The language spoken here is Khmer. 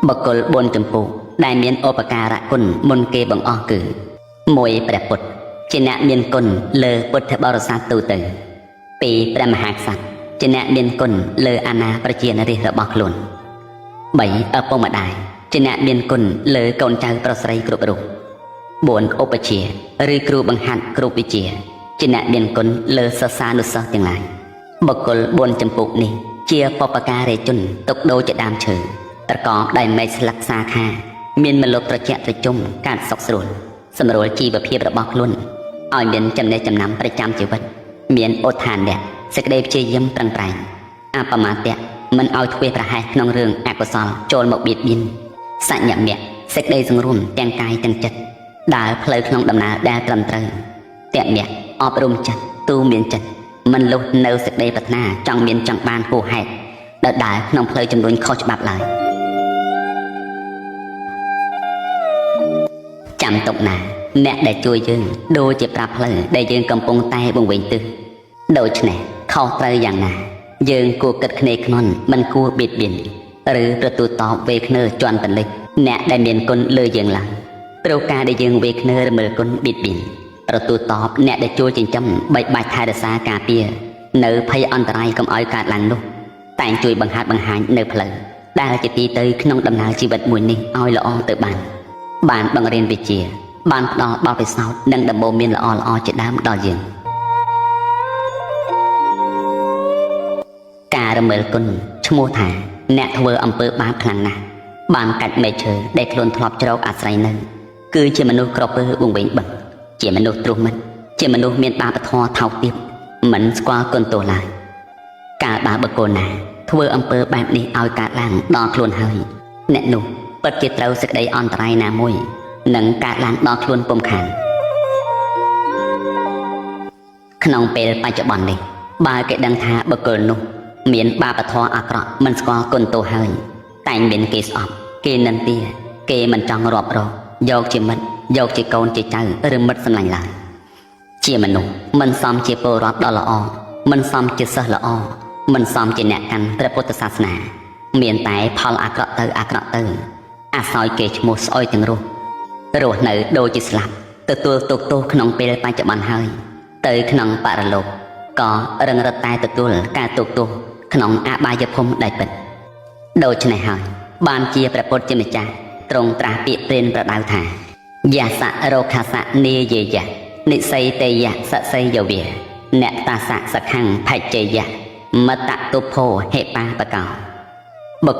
បុគ្គល4ចម្ពោះដែលមានឧបការៈគុណមុនគេបង្អស់គឺ1ព្រះពុទ្ធជាអ្នកមានគុណលើពុទ្ធបរិស័ទទូទៅ2ព្រះមហាក្សត្រជាអ្នកមានគុណលើអាណាប្រជានរាស្ត្ររបស់ខ្លួន3ឪពុកម្ដាយជាអ្នកមានគុណលើកូនចៅប្រុសស្រីគ្រប់រូប4ឧបជាឬគ្រូបង្ហាត់គ្រូវិជ្ជាជាអ្នកមានគុណលើសិស្សានុសិស្សទាំងឡាយបុគ្គល4ចម្ពោះនេះជាបពការីជនទុកដូចជាដើមឈើប្រកបដោយមែកស្លឹកសាខាមានមលុបត្រជាក់ត្រជុំកាត់សុខស្រួលសម្រួលជីវភាពរបស់ខ្លួនឲ្យមានចំណេះចំណាំប្រចាំជីវិតមានឧទ្ធានៈសេចក្តីព្យាយាមប្រឹងប្រែងអបមាទៈមិនឲ្យធ្វេសប្រហែសក្នុងរឿងអកុសលចូលមកបៀតបៀនសញ្ញមៈសេចក្តីសង្រួមទាំងកាយទាំងចិត្តដើរផ្លូវក្នុងដំណើរដែលត្រឹមត្រូវតមៈអប់រំចិត្តទូមានចិត្តមិនលុះនៅសេចក្តីប្រាថ្នាចង់មានចង់បានហួសហេតុដែលដើរក្នុងផ្លូវជំនួញខុសច្បាប់ឡើយចាំទុកណាអ្នកដែលជួយយើងដូចជាប្រាប់ផ្លូវដែលយើងកំពុងតែវង្វេងទិសដូច្នេះខុសត្រូវយ៉ាងណាយើងគួរគិតគ្នាខ្នន់មិនគួរបៀតបៀនឬប្រទូតបវេឃ្នើជន់ពលិចអ្នកដែលមានគុណលើយើងឡើយព្រោះការដែលយើងវេឃ្នើរមិលគុណបៀតបៀនប្រទូតបអ្នកដែលជួយចិញ្ចឹមបីបាច់ថែរក្សាការពារនៅភ័យអន្តរាយកុំឲ្យកើតឡើងនោះតែងជួយបង្ហាត់បង្ហាញនៅផ្លូវដែលជាទីទៅក្នុងដំណើរជីវិតមួយនេះឲ្យល្អទៅបានបានបង្រៀនវិជ្ជាបានផ្ដល់បទពិសោធន៍និងដំបូន្មានល្អៗជាដើមដល់យើងការរមិលគុណឈ្មោះថាអ្នកធ្វើអំពើបាបខ្លាំងណាស់បានកាច់មែកឈើដែលខ្លួនធ្លាប់ជ្រកអាស្រ័យនៅគឺជាមនុស្សក្រពើវង្វេងបឹងជាមនុស្សទ្រុះមិត្តជាមនុស្សមានបាបធម៌ថោកទាបមិនស្គាល់គុណទោសឡើយកាលបើបុគ្គលណាធ្វើអំពើបែបនេះឲ្យកើតឡើងដល់ខ្លួនហើយអ្នកនោះពិតជាត្រូវសេចក្តីអន្តរាយណាមួយនឹងកើតឡើងដល់ខ្លួនពុំខានក្នុងពេលបច្ចុប្បន្ននេះបើគេដឹងថាបុគ្គលនោះមានបាបធម៌អាក្រក់មិនស្គាល់គុណទោសហើយតែងមានគេស្អប់គេនិន្ទាគេមិនចង់រាប់រកយកជាមិត្តយកជាកូនជាចៅឬមិត្តសម្លាញ់ឡើយជាមនុស្សមិនសមជាពលរដ្ឋដ៏ល្អមិនសមជាសិស្សល្អមិនសមជាអ្នកកាន់ព្រះពុទ្ធសាសនាមានតែផលអាក្រក់ទៅអាក្រក់ទៅអាសោយគេឈ្មោះស្អុយទាំងរស់រស់នៅដូចជាស្លាប់ទទួលទុក្ខទោសក្នុងពេលបច្ចុប្បន្នហើយទៅក្នុងបរលោកក៏រឹងរឹតតែទទួលការទុក្ខទោសក្នុងអបាយភូមិដែលពិតដូច្នេះហើយបានជាព្រះពុទ្ធជាម្ចាស់ទ្រង់ត្រាស់ពាក្យព្រានប្រដៅថាយសៈរោខសៈនាយេយៈនិសីតេយៈសសីយវាអ្នកតាសៈសខੰភច្ចេយៈមតតុភោហេបាបកោបុគ្គ